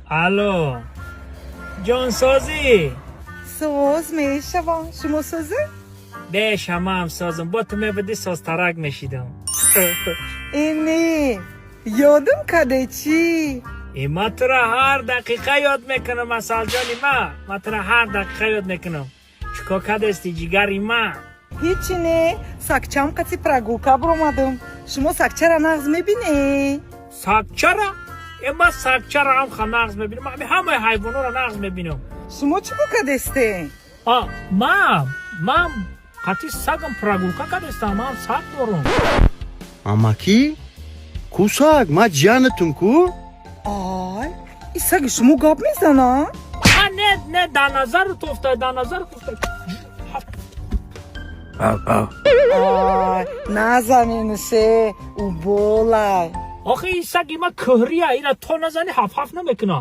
Алло, ҷонсозӣ? Соз мешавам. Шумо созед? Беша, ман созам. Бо ту мебуди, созтарак мешидам. Ини ёдам каде чӣ? И ма тура ҳар дақиқа ёд мекунам, асалҷони ма. Ма тура ҳар дақиқа ёд мекунам. Чикор кардести, ҷигари ма? Ҳичи не, сагчам қати прогулка биромадам. Шумо сагчара нағз мебинед? Сагчара? Э, ма сагчара ҳам нағз мебинам. Ма ҳамаи ҳайвонҳоро нағз мебинам. Шумо чӣ кадесте? А ман қати сагам прогулка кардестам. Ман саг дорам. Амакӣ, ку саг? Ма ҷиянатум ку. Ай, и саги шумо гап мезана? А, не, не, дар назару туфта, дар назару туфта. Ай, назанинуше, уболай. Охи, ин саги ма кӯҳрия, ира то назани ҳаф ҳаф намекуна.